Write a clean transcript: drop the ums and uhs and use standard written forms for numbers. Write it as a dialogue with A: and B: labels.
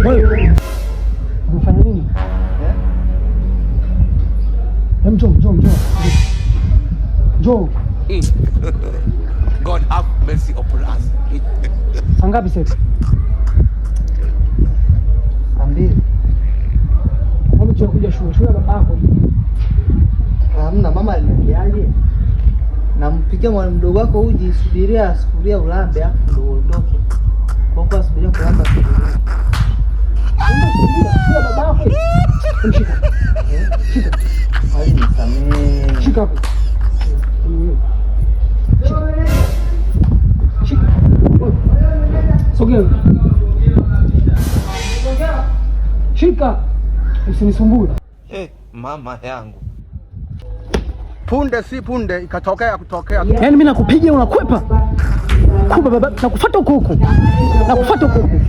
A: Wewe unafanya nini? Hem, njoo, njoo, njoo. Njoo.
B: God have mercy upon us.
A: Saa ngapi sasa?
C: 2:00.
A: Mbona kuja shule? Shule ya babako.
C: Hamna, mama aliniambiaje? Nampikia mwana mdogo wako uji, subiria sufuria ulambe afu ndo uondoke. Kwa kuwa subiria kulamba sufuria.
A: Shule ya babako. Shika. Shika.
C: Hadi nisamee.
A: Shika hapo. Shika. Sogea. Shika. Usinisumbue.
B: Eh, mama yangu.
D: Punde si punde ikatokea kutokea.
A: Yaani mimi nakupiga unakwepa. Kuba baba, nakufuata huko huko. Nakufuata huko huko.